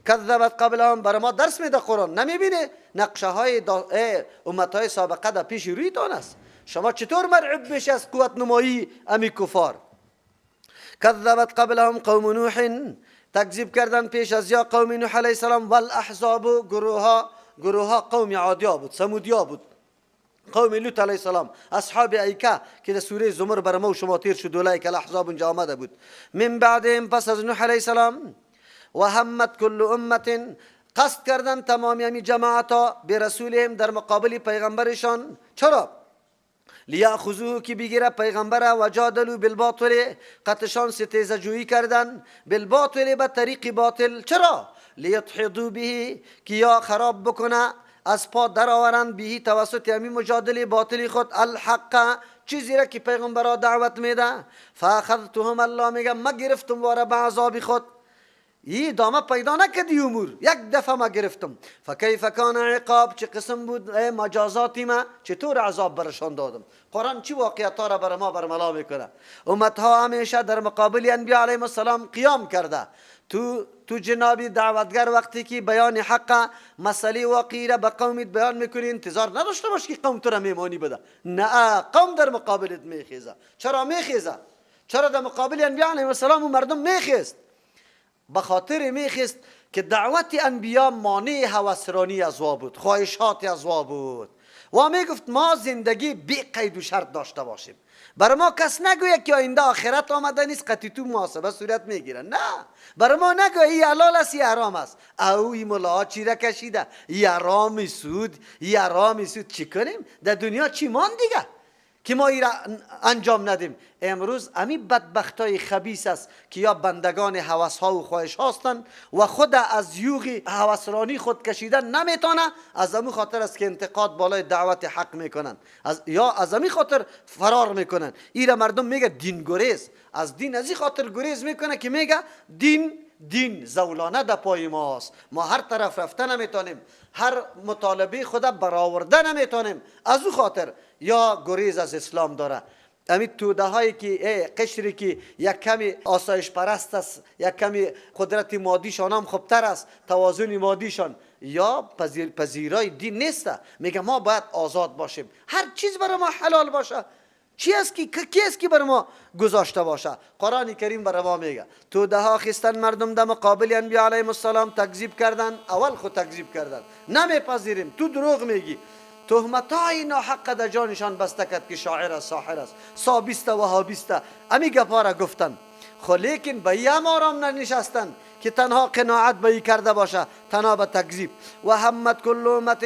کذبت قبلهم، برای ما درس میده قرآن. نمیبینه نقشه های امت های سابقه در پیش رویتان است. شما چطور مرعوب میشه از قوت نمایی امی کفار؟ کذبت قبلهم قوم نوح، تکذیب کردن پیش از یا قوم نوح علیه السلام. والاحزاب، گروه ها قوم عادیا بود، ثمودیا بود، قوم لوط علیه السلام، اصحاب ایکه که در سوره زمر بر ما و شما تیر شد، اولئک الاحزاب اونجا آمده بود. من بعدهم، پس از نوح علیه السلام. و همت کل امت، قصد کردن تمامی امی جماعت ها، برسولهم، در مقابل پیغمبرشان. چرا؟ لیأخذوه، که بگیره پیغمبر. و جادلوا بالباطل، قتشان ستیزه جویی کردن، بالباطل، به طریق باطل. چرا؟ لیدحضوا به، که یا خراب بکنه، از پا در آورند، به، توسط امی مجادله باطلی خود، الحق، چیزی را که پیغمبرا دعوت میده. فاخذتهم، الله میگه ما گرفتم واره به عذاب خود. ای ادامه پیدا نکردی امور، یک دفعه ما گرفتم. فکیف کان عقاب، چه قسم بود مجازاتی ما، چطور عذاب برشان دادم. قرآن چی واقعیت ها را بر ما برملا میکنه. امت ها همیشه در مقابل انبیاء علیهم السلام قیام کرده. تو جنابی دعوتگر وقتی که بیان حق، مسئله واقعی را به قومت بیان میکنی، انتظار نداشته باش که قوم تو را میمانی بده. نه، قوم در مقابلت میخیزه. چرا میخیزه؟ چرا در مقابل انبیاء علیهم السلام و مردم میخیست؟ به خاطر میخیست که دعوت انبیا مانع هوسرانی از وا بود، خواهشات از وا بود و میگفت ما زندگی بی قید و شرط داشته باشیم، برای ما کس نگوید که آینده آخرت آمده نیست، قطی تو محاسبه صورت میگیره. نه، برای ما نگوید ای حلال است، ای حرام است. او ای ملا چی را کشیده، ای حرام سود، ای حرام سود. چی کنیم؟ در دنیا چی مان دیگه که ما ای را انجام ندیم؟ امروز امی بدبختای خبیث است که یا بندگان هوس ها و خواهش هستند و خود از یوغ هوسرانی خود کشیدن نمیتونه. از امی خاطر است که انتقاد بالای دعوت حق میکنن، از یا از امی خاطر فرار میکنن. ای را مردم میگه دین گریز. از دین از این خاطر گریز میکنه که میگه دین زولانه در پای ماست، ما هر طرف رفته نمیتونیم، هر مطالبه خود برآورده نمیتونیم. از او خاطر یا گریز از اسلام داره. امی توده هایی که قشری که یک کمی آسایش پرست است، یک کمی قدرت مادیشان هم خوبتر است، توازن مادیشان، یا پذیرای دین نیست. میگه ما باید آزاد باشیم، هر چیز برای ما حلال باشه. چی است که کی است که بر ما گذاشته باشه؟ قرآن کریم بر ما میگه توده ها خستن مردم در مقابل انبیاء علیهم السلام، تکذیب کردن. اول خود تکذیب کردن، نمیپذیریم، تو دروغ میگی. تهمت های ناحق در جانشان بسته کرد که شاعر است، ساحر است، صابیست، وهابیست. امی گپا را گفتن. خو لیکن به ای هم آرام ننشستن که تنها قناعت به ای کرده باشه، تنها به تکذیب. و همت کل امت،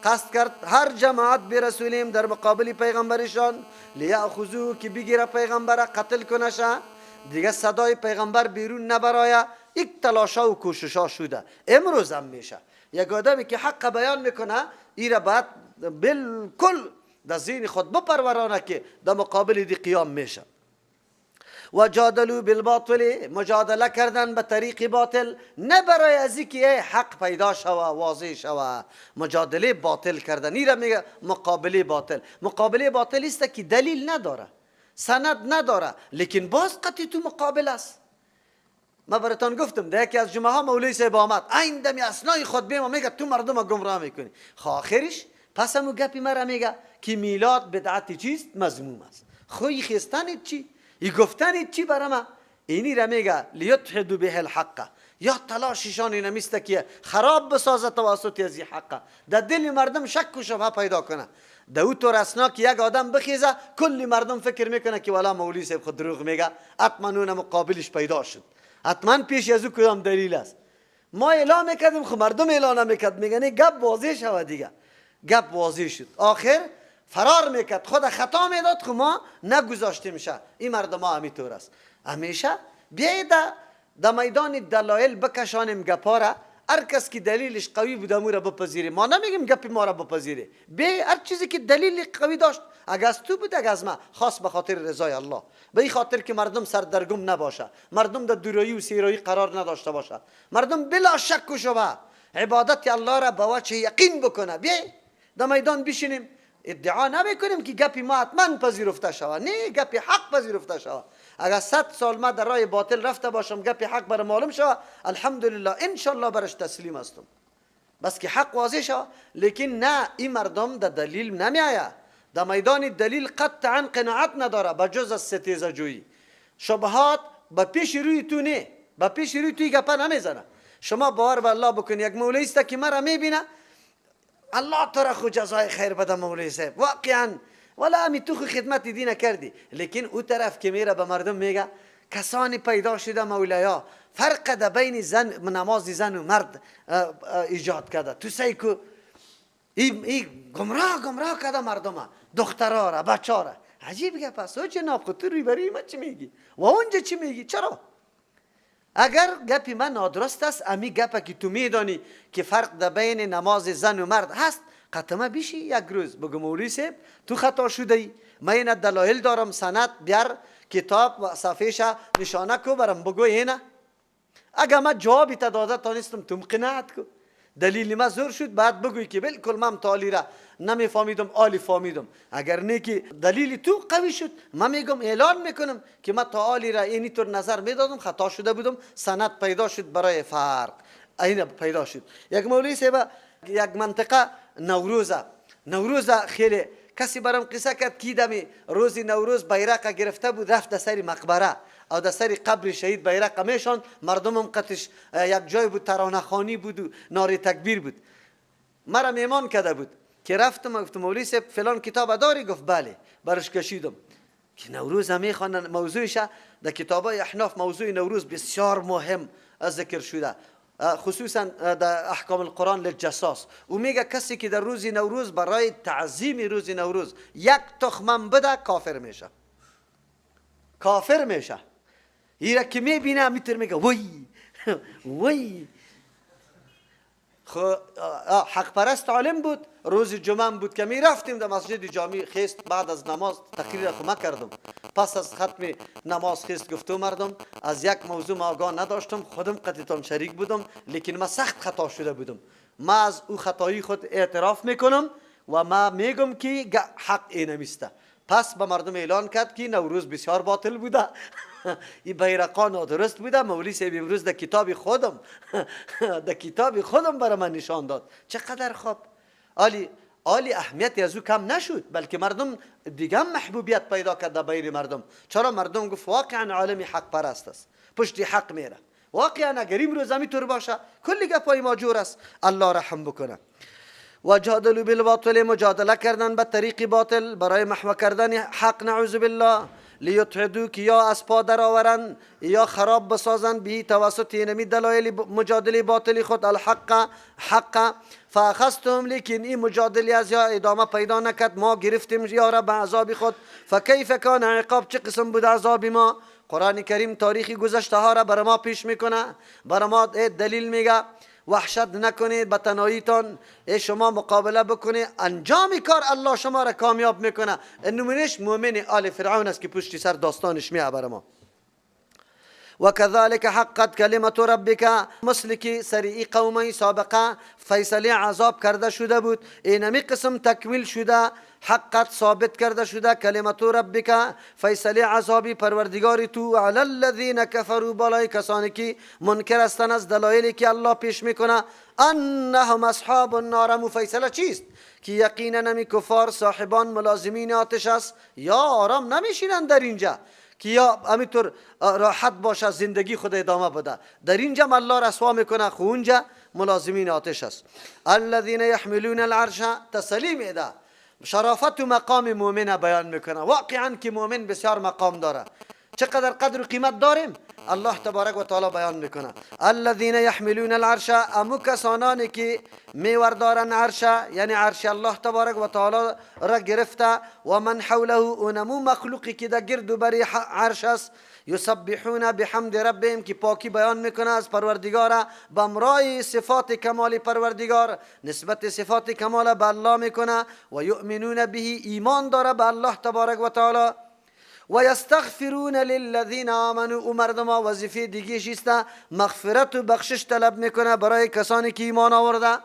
قصد کرد هر جماعت، برسولهم، در مقابل پیغمبرشان، لیأخذوه، که بگیره پیغمبر، قتل کنشه، دیگه صدای پیغمبر بیرون نبرایه. یک تلاشا و کوششا شده، امروز هم میشه. یک آدمی که حق بیان میکنه، ای را باید بالکل در ذهن خود بپرورانه که در مقابل دی قیام میشه. و جادلوا بالباطل، مجادله کردن به طریق باطل، نه برای ازی که حق پیدا شوه، واضح شوه. مجادله باطل کردن، این را میگه مقابله باطل. مقابله باطل است که دلیل نداره، سند نداره، لیکن باز قطعی تو مقابل است. ما براتان گفتم، در یکی از جمعه ها مولوی صاحب آمد، عین دمی اثنای خطبه ما میگه تو مردم گمراه میکنی. خب آخرش پس همو گپی مرا میگه که میلاد بدعت چیست؟ مذموم است. خو خستن چی؟ ای گفتن چی برای ما؟ اینی را میگه لیدحضوا به الحق. یا تلاششان اینمیست که خراب بسازه توسط از حق، در دل مردم شک و شبهه پیدا کنه. در او طور اثنا که یک آدم بخیزه، کلی مردم فکر میکنه که والا مولوی صاحب خود دروغ میگه، حتما اون مقابلش پیدا شد، حتما پیش از او کدام دلیل است. ما اعلام میکردیم، خب مردم اعلام نمیکرد. میگن گپ واضح شود. دیگه گپ واضح شد. آخر فرار میکرد، خود خطا میداد. خب ما نگذاشته میشه. این مردم ها همیطور است. همیشه بیایید در میدان دلایل بکشانیم گپا. هر کس که دلیلش قوی بود امو را بپذیریم. ما نمیگیم گپی ما را بپذیری. به هر چیزی که دلیل قوی داشت، اگر از تو بود، اگر از ما، خاص به خاطر رضای الله، به این خاطر که مردم سردرگم نباشه، مردم در دورایی و سیرایی قرار نداشته باشه، مردم بلا شک و شبه عبادت الله را به وجه یقین بکنه. بیای در میدان بشینیم. ادعا نمیکنیم که گپی ما حتما پذیرفته شود. نه، گپی حق پذیرفته شود. اگر 100 سال ما در راه باطل رفته باشم، گپ حق بر معلوم شوه، الحمدلله انشالله برش تسلیم هستم، بس که حق واضح شوه. لیکن نه، این مردم در دلیل نمی آیه، در میدان دلیل قطعا قناعت نداره بجز از ستیزه جویی. شبهات به پیش روی تو نه، به پیش روی توی گپه نمیزنه. شما باور به الله بکن، یک مولوی است که مرا میبینه، الله تو را خو جزای خیر بده مولوی صاحب، واقعا ولا امی تو خو خدمت دین کردی. لیکن او طرف که میره به مردم میگه کسانی پیدا شده مولیا فرق در بین زن نماز زن و مرد ایجاد کرده، تو سی کو ای گمراه گمراه کرده مردم، دخترا را، بچه را. عجیب گپ است. او جناب، خود تو روی بری ما چی میگی و اونجا چی میگی؟ چرا؟ اگر گپی من نادرست است، امی گپ که تو میدانی که فرق در بین نماز زن و مرد هست، قطمه بیشی یک روز بگو مولوی صاحب تو خطا شده ای، من این دلایل دارم، سند بیار، کتاب و صفحه‌ش نشانه کو برم بگو اینه. اگر من جوابی تا داده تانستم، تو قناعت کو، دلیل ما زور شد، بعد بگوی که بالکل من تا حالی را نمیفهمیدم، آلی فهمیدم. اگر نه که دلیل تو قوی شد، من میگم، اعلان میکنم که من تا حالی را اینی طور نظر میدادم، خطا شده بودم، سند پیدا شد برای فرق، این پیدا شد. یک مولوی صاحب یک منطقه نوروزه، نوروز خیلی کسی برام قصه کرد که دمی روز نوروز بیرق گرفته بود، رفت در سر مقبره او در سر قبر شهید بیرق میشان، مردم هم قتش یک جای بود، ترانه خوانی بود و نعره تکبیر بود. مرا میمان کرده بود که رفتم، گفتم مولوی صاحب فلان کتاب داری؟ گفت بله. برش کشیدم که نوروز هم میخوانن، موضوعش در کتاب های احناف موضوع نوروز بسیار مهم ذکر شده، خصوصا در احکام القرآن للجصاص. و میگه کسی که در روز نوروز برای تعظیم روز نوروز یک تخمم بده کافر میشه، کافر میشه. ایره که میبینه میتر میگه وی وی. خو حق پرست عالم بود. روز جمعه بود که می رفتیم در مسجد جامع خیست، بعد از نماز تقریر خو ما کردم، پس از ختم نماز خیست گفتو مردم از یک موضوع ما آگاه نداشتم، خودم قطعتان شریک بودم، لیکن ما سخت خطا شده بودم. ما از او خطایی خود اعتراف میکنم و ما میگم که حق اینمیسته. پس به مردم اعلان کرد که نوروز بسیار باطل بوده، این بیرقا نادرست بوده. مولوی صاحب امروز در کتاب خودم برای من نشان داد. چقدر خوب. آلی آلی اهمیت از او کم نشد، بلکه مردم دیگه هم محبوبیت پیدا کرد در بین مردم. چرا؟ مردم گفت واقعا عالم حق پرست است، پشت حق میره. واقعا اگر امروز طور باشه، کلی گپای ما جور است. الله رحم بکنه. و جادلوا بالباطل، مجادله کردن به طریق باطل برای محو کردن حق، نعوذ بالله. لیدحضوا، که یا از پا درآورند یا خراب بسازند، به توسط اینمی دلایل مجادله باطل خود، الحق حق. فاخذتهم، لیکن این مجادله از یا ادامه پیدا نکرد، ما گرفتیم یا را به عذاب خود. فکیف کان عقاب، چه قسم بود عذاب ما؟ قرآن کریم تاریخی گذشته ها را بر ما پیش میکنه، بر ما دلیل میگه. وحشت نکنید به تنهاییتان، ای شما مقابله بکنید، انجام کار الله شما را کامیاب میکنه. نمونهش مؤمن آل فرعون است که پشتی سر داستانش میه بر ما. و كذلك حقت کلمة ربك، مثل که سر قوم سابقه فیصله عذاب کرده شده بود، اینمی قسم تکمیل شده، حقت ثابت کرده شده، کلمة ربك فیصله عذابی پروردگار تو، علی الذین کفروا بالای کسانی که منکر هستند از دلایلی که الله پیش میکنه، انهم اصحاب النار. مو فیصله چیست؟ که یقینا نمی کفار صاحبان ملازمین آتش است. یا آرام نمیشینند در اینجا که یا همینطور راحت باشه، زندگی خود ادامه بده. در اینجا الله رسوا میکنه، خو اونجا ملازمین آتش است. الذين يحملون العرش، تسلی میده، شرافت و مقام مؤمن بیان میکنه. واقعا که مؤمن بسیار مقام داره، چقدر قدر و قیمت داریم، الله تبارک و تعالی بیان میکنه. الذين يحملون العرش، امو کسانانی که میوردارن عرش، یعنی عرش الله تبارک و تعالی را گرفته، و من حوله، اونمو مخلوقی که در گرد و بر عرش است، یسبحون بحمد ربهم، که پاکی بیان میکنه از پروردگار، بمرای صفات کمال پروردگار، نسبت صفات کمال به الله میکنه، و یؤمنون به، ایمان داره به الله تبارک و تعالی، و یستغفرون للذین آمنوا. او مردم وظیفه دیگه است، مغفرت و بخشش طلب میکنه برای کسانی که ایمان آورده،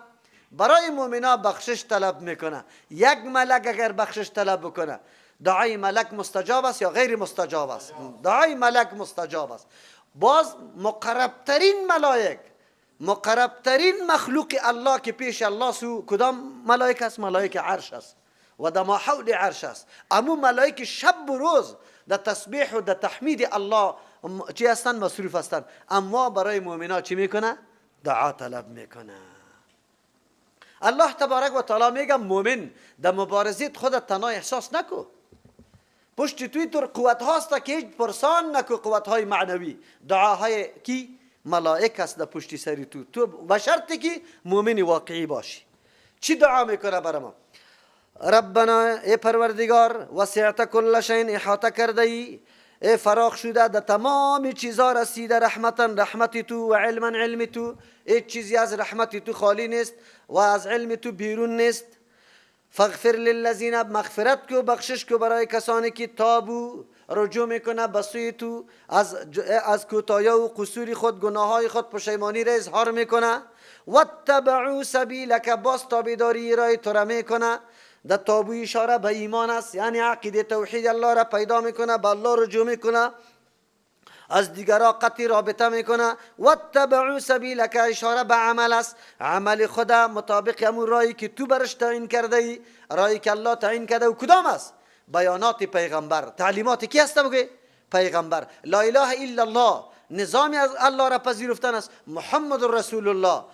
برای مؤمنا بخشش طلب میکنه. یک ملک اگر بخشش طلب بکنه دعای ملک مستجاب است یا غیر مستجاب است؟ دعای ملک مستجاب است. باز مقربترین ملائک، مقربترین مخلوق الله که پیش الله سو کدام ملائک است؟ ملائک عرش است و در حول عرش است. امو ملائک شب و روز در تسبیح و در تحمید الله چی هستند؟ مصروف هستند. اما برای مؤمنا چی میکنه؟ دعا طلب میکنه. الله تبارک و تعالی میگه مؤمن در مبارزه خود تنها احساس نکو، پشت توی تر قوت هاست که هیچ پرسان نکو، قوت های معنوی، دعاهای کی؟ ملائک است در پشت سری تو، تو به شرطی که مؤمن واقعی باشی. چی دعا میکنه برای ما؟ ربنا ای پروردگار، وسعت کل شیء احاطه کرده ای، ای فراخ شده در تمام چیزا رسیده، رحمتا رحمت تو و علما علم تو، هیچ چیزی از رحمت تو خالی نیست و از علم تو بیرون نیست. فاغفر للذین، مغفرت کو، بخشش کو برای کسانی که تابو رجوع میکنه به سوی تو، از کوتاهی و قصور خود، گناههای خود پشیمانی را اظهار میکنه. واتبعوا سبیلک، باز تابعداری رای تو را میکنه. در تابوی اشاره به ایمان است، یعنی عقیده توحید الله را پیدا میکنه، به الله رجوع میکنه، از دیگرا قطعی رابطه میکنه. واتبعوا سبیلک اشاره به عمل است، عمل خدا مطابق همون راهی که تو برش تعیین کرده ای، راهی که الله تعیین کرده و کدام است؟ بیانات پیغمبر، تعلیمات کی هست؟ بگه پیغمبر. لا اله الا الله نظامی از الله را پذیرفتن است، محمد رسول الله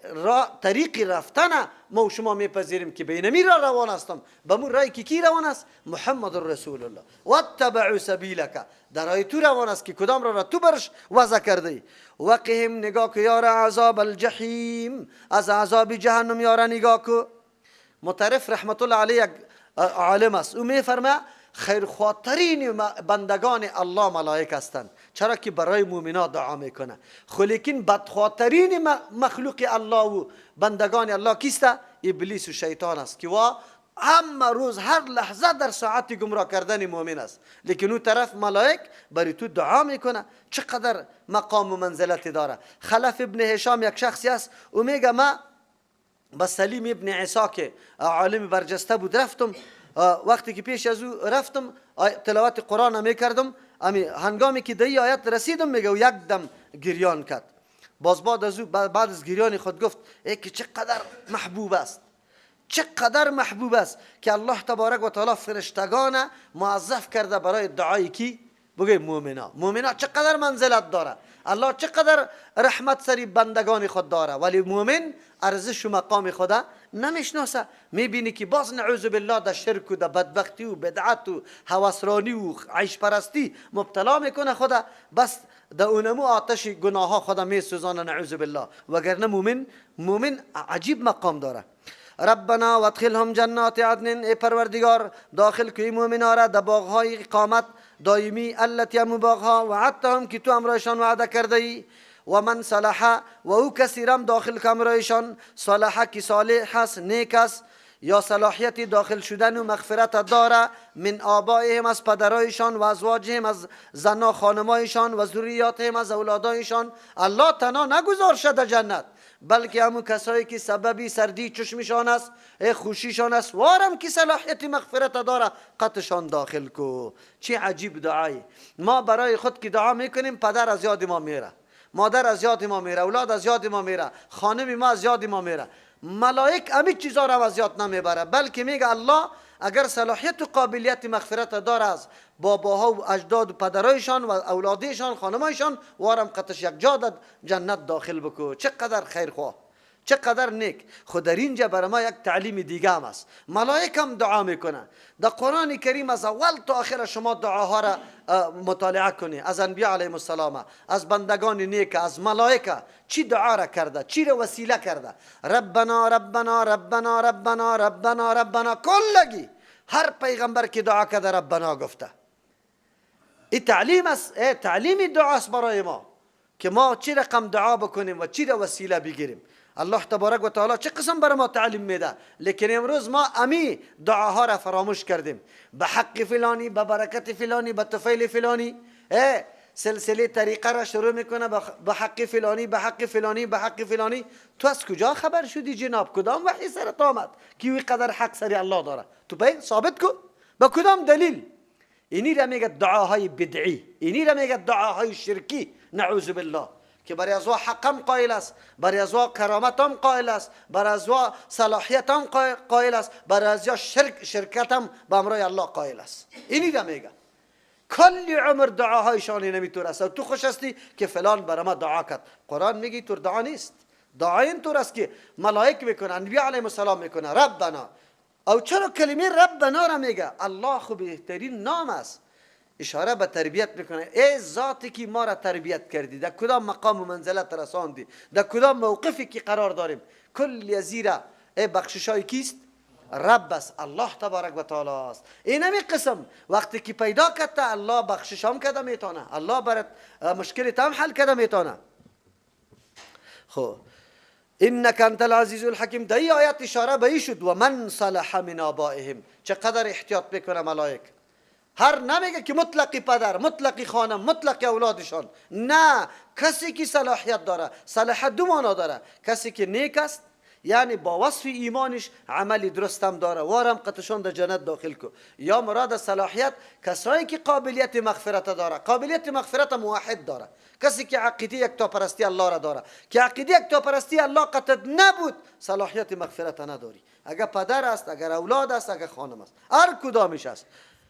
را طریق رفتن ما و شما میپذیریم که بینمی را روان هستم، به مون رای که کی روان است؟ محمد رسول الله. واتبعوا سبیلک، در رای تو روان است که کدام را تو برش وضع کرده ای. وقهم، نگاه کو یار عذاب الجحیم، از عذاب جهنم یارا نگاه کو. مطرف رحمت الله علیه یک عالم است، او میفرمه خیرخواترین بندگان الله ملائک هستند، چرا که برای مؤمنا دعا میکنه. خو لیکن بدخواترین مخلوق الله و بندگان الله کیست؟ ابلیس و شیطان است که وا همه روز هر لحظه در ساعت گمراه کردن مؤمن است. لیکن او طرف ملائک برای تو دعا میکنه. چقدر مقام و منزلت داره. خلف ابن هشام یک شخصی است، او میگه ما با سلیم ابن عیسی که عالم برجسته بود رفتم، وقتی که پیش از او رفتم تلاوت قرآن میکردم، هنگامی که در آیت رسیدم میگه یک دم گریان کرد. باز بعد از او بعد از گریان خود گفت ای که چقدر محبوب است، چقدر محبوب است که الله تبارک و تعالی فرشتگان موظف کرده برای دعای کی؟ بگه مؤمنا. مؤمنا چقدر منزلت داره، الله چقدر رحمت سری بندگان خود داره، ولی مؤمن ارزش و مقام خدا نمیشناسه. میبینی که باز نعوذ بالله در شرک و در بدبختی و بدعت و هوسرانی و عیش پرستی مبتلا میکنه خدا، بس در اونمو آتش گناه ها خدا میسوزانه نعوذ بالله. وگرنه مؤمن عجیب مقام داره. ربنا وادخلهم جنات عدن، ای پروردگار داخل کوی مؤمنا را در باغهای اقامت دائمی، التي امو باغها وعدتهم که تو امرایشان وعده کرده ای. و من صلح، و او کسی رم داخل کمرایشان صلح که صالح هست، نیک است، یا صلاحیت داخل شدن و مغفرت داره، من آبائهم از پدرایشان و ازواجهم از زنا خانمایشان و ذریاتهم از اولادایشان. الله تنها نگذار در جنت، بلکه همون کسایی که سببی سردی چشمشان است، خوشیشان است، وارم که صلاحیت مغفرت داره قطشان داخل کو. چه عجیب دعایی. ما برای خود که دعا میکنیم پدر از یاد ما میره، مادر از یاد ما میره، اولاد از یاد ما میره، خانم ما از یاد ما میره. ملائک همین چیزا را از یاد نمیبره، بلکه میگه الله اگر صلاحیت و قابلیت مغفرت داره از باباها و اجداد و پدرایشان و اولادشان خانمایشان، وارم قطش یک جا در جنت داخل بکو. چقدر خیرخواه، چقدر نیک. خود در اینجا برای ما یک تعلیم دیگه هم است. ملائک هم دعا میکنه. در قرآن کریم از اول تا آخر شما دعاها را مطالعه کنی، از انبیا علیهم السلام، از بندگان نیک، از ملائکه، چی دعا را کرده، چی را وسیله کرده. ربنا ربنا ربنا ربنا ربنا ربنا، کلگی هر پیغمبر که دعا کرده ربنا گفته. این تعلیم است، تعلیم دعا است برای ما که ما چی رقم دعا بکنیم و چی را وسیله بگیریم. الله تبارک و تعالی چه قسم برای ما تعلیم میده، لیکن امروز ما امی دعاها را فراموش کردیم. به حق فلانی، به برکت فلانی، به طفیل فلانی، سلسله طریقه را شروع میکنه به حق فلانی، به حق فلانی، به حق فلانی. تو از کجا خبر شدی جناب؟ کدام وحی سرت آمد که او قدر حق سری الله داره؟ تو به ثابت کو، با کدام دلیل؟ اینی را میگه دعاهای بدعی، اینی را میگه دعاهای شرکی، نعوذ بالله، که برای از حقم قائل است، برای از کرامتم قائل است، برای از صلاحیتم قائل است، برای از شرکتم به امرای الله قائل است. اینی را میگه کلی عمر دعاهایشان نمیتور است. تو خوش هستی که فلان برای ما دعا کرد. قرآن میگه طور دعا نیست. دعا اینطور است که ملائک میکنن، انبیا علیهم السلام میکنن، ربنا. او چرا کلمه ربنا را میگه؟ الله خو بهترین نام است. اشاره به تربیت میکنه. ای ذاتی که ما را تربیت کردی، در کدام مقام و منزلت رساندی، در کدام موقفی که قرار داریم، کل زیرا ای بخششای کیست؟ رب است، الله تبارک و تعالی است. این همی قسم وقتی که پیدا کرده الله بخشش هم کرده میتونه، الله برات مشکل هم حل کرده میتونه. خب انک انت العزیز الحکیم، در این آیت اشاره به این شد و من صلح من آبائهم. چقدر احتیاط بکنه ملائک. هر نمیگه که مطلقی پدر، مطلقی خانم، مطلقی اولادشان. نه، کسی که صلاحیت داره. صلاحیت دو معنا داره، کسی که نیک است یعنی با وصف ایمانش عمل درست هم داره، وارم قطشان در جنت داخل کو. یا مراد صلاحیت کسایی که قابلیت مغفرت داره، قابلیت مغفرت موحد داره، کسی که عقیده یکتاپرستی الله را داره، که عقیده یکتاپرستی الله قطع نبود صلاحیت مغفرت نداری. اگر پدر است، اگر اولاد است، اگر خانم است، هر کدامش است.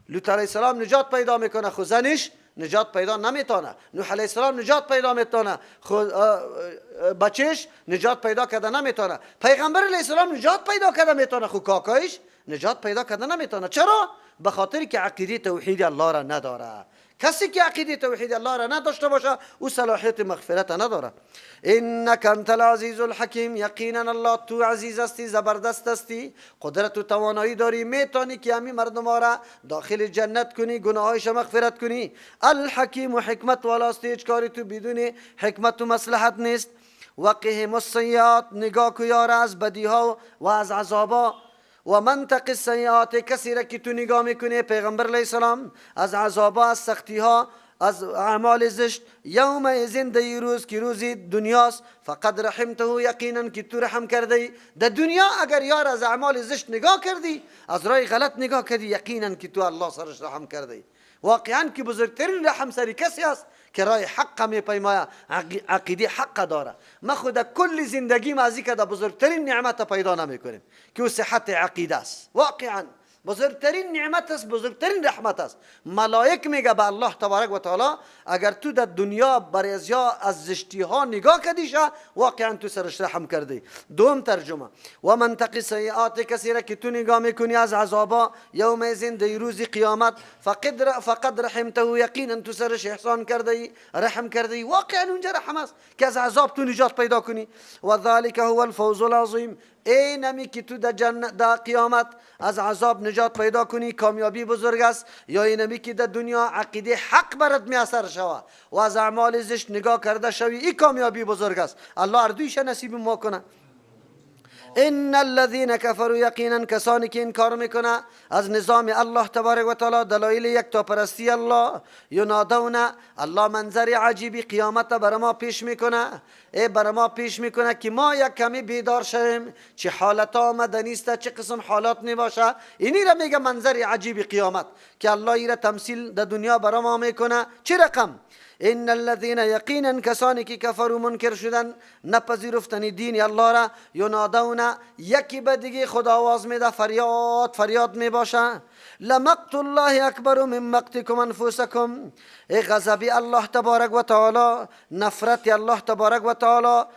لوط علیه السلام نجات پیدا میکنه، خو زنش نجات پیدا نمیتونه. نوح علیه السلام نجات پیدا میتونه، خو بچهش نجات پیدا کرده نمیتونه. پیغمبر علیه السلام نجات پیدا کرده میتونه، خو کاکایش نجات پیدا کرده نمیتونه. چرا؟ به خاطر که عقیده توحید الله را نداره. کسی که عقیده توحید الله را نداشته باشه او صلاحیت مغفرت نداره. انک انت العزیز الحکیم، یقینا الله تو عزیز هستی، زبردست هستی، قدرت و توانایی داری، میتونی که همین مردم را داخل جنت کنی، گناهایش مغفرت کنی. الحکیم و حکمت والاست، هیچ کاری تو بدون حکمت و مصلحت نیست. وقهم السیئات، نگاه کو یار از بدیها و از عذابا. و منطق السیئات، کسی را که تو نگاه میکنی پیغمبر علیه السلام از عذابا، از سختی ها، از اعمال زشت، یوم زنده روز که روزی دنیاست، فقد رحمته، یقینا که تو رحم کرده. در دنیا اگر یار از اعمال زشت نگاه کردی، از رای غلط نگاه کردی، یقینا که تو الله سرش رحم کرده. واقعا که بزرگترین رحم سری کسی است که رای حق میپیماید، عقیده حق داره. ما خود کل زندگی ما از که بزرگترین نعمت پیدا نمیکنیم که او صحت عقیده است. واقعا بزرگترین نعمت است، بزرگترین رحمت است. ملائک میگه به الله تبارک و تعالی اگر تو در دنیا برای از زشتی ها نگاه کردی، واقعا تو سرش رحم کردی. دوم ترجمه و منطق سیئات، کسی را که تو نگاه میکنی از عذابا، یوم زنده روز قیامت، فقد رحمته، یقینا تو سرش احسان کردی، رحم کردی. واقعا اونجا رحم است که از عذاب تو نجات پیدا کنی. و ذلک هو الفوز العظیم، ای نمی که تو در جنت در قیامت از عذاب نجات پیدا کنی، کامیابی بزرگ است. یا این نمی که در دنیا عقیده حق برات میسر شوه و از اعمال زشت نگاه کرده شوی، این کامیابی بزرگ است. الله اردویش نصیب ما کنه. ان الذين كفروا، یقینا کسانی که انکار میکنه از نظام الله تبارک و تعالی، دلایل یکتاپرستی الله، ینادون، الله منظر عجیبی قیامت بر ما پیش میکنه، ای بر ما پیش میکنه که ما یک کمی بیدار شویم، چه حالت آمده نیست، چه قسم حالات میباشه. اینی را میگه منظر عجیبی قیامت که الله ای را تمثیل در دنیا بر ما میکنه. چه رقم؟ ان الذين یقینا کسانی که کفروا منکر شدن، نپذیرفتن دین الله را، ینادون، یکی به دیگه خدا آواز میده، فریاد فریاد میباشه، لمقت الله اکبر من مقتکم انفسکم، ای غضب الله تبارک و تعالی، نفرت الله تبارک و تعالی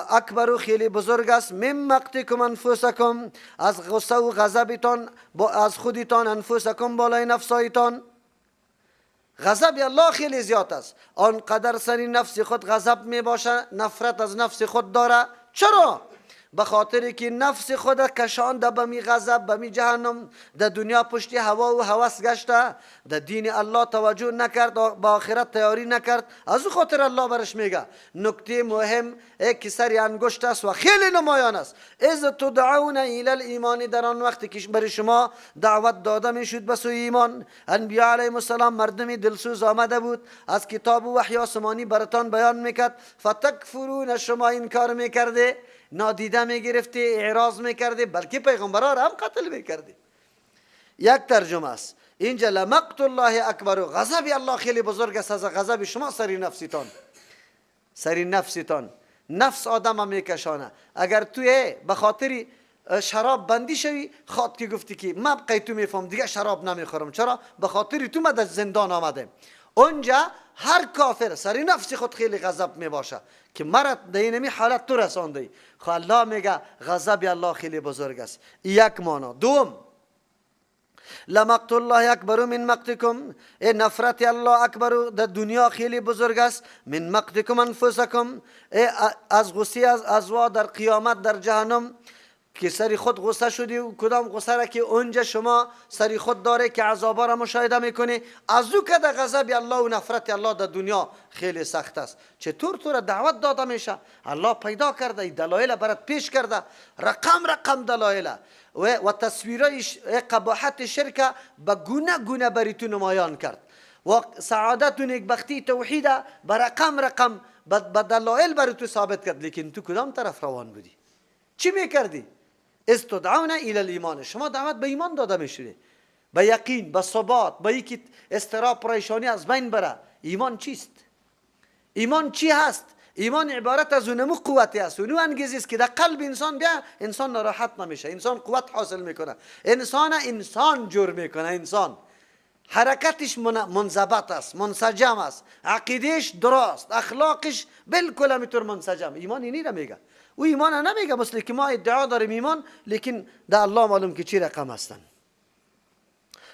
اکبر خیلی بزرگ است، من مقتکم انفسکم، از غصه و غضبتان از خودتان، انفسکم بالای نفسایتان. غضب الله خیلی زیاد است، آنقدر سری نفس خود غضب می باشه، نفرت از نفس خود داره. چرا؟ به خاطر که نفس خود کشانده به می غضب، به می جهنم، در دنیا پشت هوا و هوس گشته، در دین الله توجه نکرد، به آخرت تیاری نکرد. از او خاطر الله برش میگه نکته مهم که سری انگشت است و خیلی نمایان است، اذ تدعون الی الایمان، در آن وقت که برای شما دعوت داده میشد به سوی ایمان، انبیا علیهم السلام مردم دلسوز آمده بود، از کتاب و وحی آسمانی براتان بیان میکرد، فتکفرون، شما انکار میکرده، نادیده میگرفتی، اعراض میکردی، بلکه پیغمبران را هم قتل میکردی. یک ترجمه است. اینجا لمقت الله اکبر، غضب الله خیلی بزرگ است از غضب شما سری نفسیتان، سری نفسیتان. نفس آدم میکشانه. اگر توی به خاطر شراب بندی شوی، خواد که گفتی که من قی تو میفهم دیگه شراب نمیخورم، چرا؟ به خاطر تو من در زندان آمده. اونجا هر کافر سری نفس خود خیلی غضب میباشه که مرا در اینمی حالت تو رسانده. خب الله میگه غضب الله خیلی بزرگ است. یک معنا. دوم، لمقت الله اکبر من مقتکم، ای نفرت الله اکبر در دنیا خیلی بزرگ است، من مقتکم انفسکم، ای از غصه از وا در قیامت در جهنم که سری خود غصه شدی و کدام غصه را که اونجا شما سری خود داره که عذابا را مشاهده میکنی، از او که در غضب الله و نفرت الله در دنیا خیلی سخت است. چطور تو را دعوت داده میشه؟ الله پیدا کرده، این دلایل برات پیش کرده، رقم رقم دلایل و تصویرای قباحت شرک به گونه گونه بری تو نمایان کرد و سعادت و نیکبختی توحید به رقم رقم به دلایل بر تو ثابت کرد. لیکن تو کدام طرف روان بودی؟ چی میکردی؟ استدعون الى الایمان، شما دعوت به ایمان داده میشده، به یقین، به ثبات، به اینکه اضطراب پریشانی از بین بره. ایمان چیست؟ ایمان چی هست؟ ایمان عبارت از اونمو قوتی است، اونو انگیزی است که در قلب انسان بیا انسان ناراحت نمیشه، انسان قوت حاصل میکنه، انسان انسان جور میکنه، انسان حرکتش منضبط است، منسجم است، عقیدهش درست، اخلاقش بالکل همینطور منسجم. ایمان اینی را میگه. او ایمان نمیگه مثل که ما ادعا داریم ایمان، لیکن در الله معلوم که چی رقم هستن.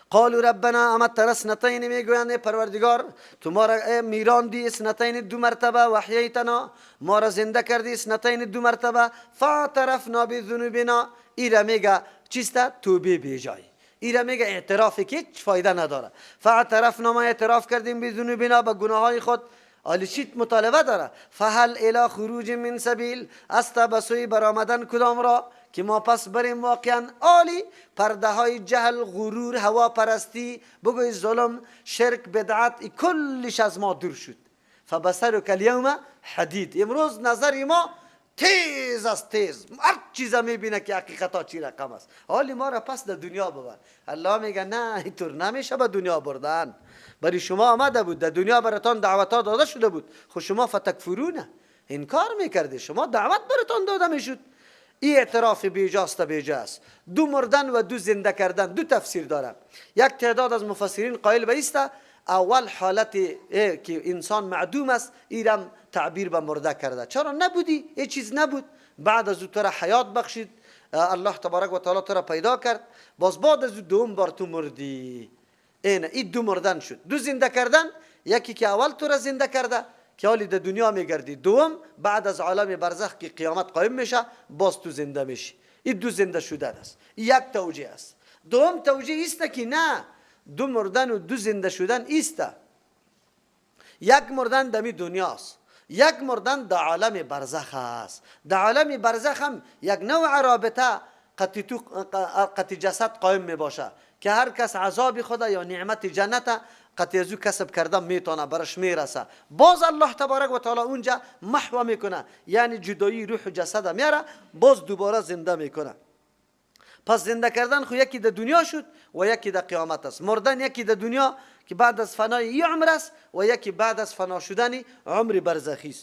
قالوا ربنا امتنا اثنتین، میگویند ای پروردگار تو ما را میراندی اثنتین دو مرتبه، و احییتنا ما را زنده کردی اثنتین دو مرتبه، فاعترفنا بذنوبنا. ایرا میگه چیست؟ توبه بیجای. ایرا میگه اعترافی که هیچ فایده نداره. فاعترفنا ما اعتراف کردیم بذنوبنا به گناه های خود. آلی چیت مطالبه داره؟ فهل الی خروج من سبیل، است به سوی برآمدن کدام را که ما پس بریم واقعا. آلی پرده های جهل، غرور، هوا پرستی، بگوی ظلم، شرک، بدعت، کلش از ما دور شد. فبصرک الیوم حدید، امروز نظر ما تیز است، تیز، هر چیز میبینه که حقیقت ها چی رقم است. حالی ما را پس در دنیا ببر. الله میگه نه، اینطور نمیشه به دنیا بردن. برای شما آمده بود، در دنیا براتان دعوت ها داده شده بود، خب شما فتکفرونه، انکار میکردی، شما دعوت براتان داده میشد. این اعتراف بیجاست، بیجاست. دو مردن و دو زنده کردن دو تفسیر داره. یک تعداد از مفسرین قائل به ایسته اول حالت که انسان معدوم است، ایرم تعبیر به مرده کرده. چرا نبودی؟ یه چیز نبود، بعد از او تو را حیات بخشید، الله تبارک و تعالی تو را پیدا کرد، باز بعد از او دوم بار تو مردی. اینه این دو مردن شد، دو زنده کردن. یکی که اول تو را زنده کرده که حالی در دنیا میگردی، دوم بعد از عالم برزخ که قیامت قایم میشه باز تو زنده میشی. این دو زنده شدن است، یک توجیه است. دوم توجیه است که نه، دو مردن و دو زنده شدن است. یک مردن دمی دنیاست، یک مردن در عالم برزخ است. در عالم برزخ هم یک نوع رابطه قطع جسد قایم می باشه که هر کس عذاب خدا یا نعمت جنت قطع ازو کسب کرده میتونه، برش میرسه. باز الله تبارک و تعالی اونجا محو میکنه، یعنی جدایی روح و جسد میاره، باز دوباره زنده میکنه. پس زنده کردن خو یکی در دنیا شد و یکی در قیامت است. مردن یکی در دنیا که بعد از فنای این عمر است و یکی بعد از فنا شدن عمر برزخی است.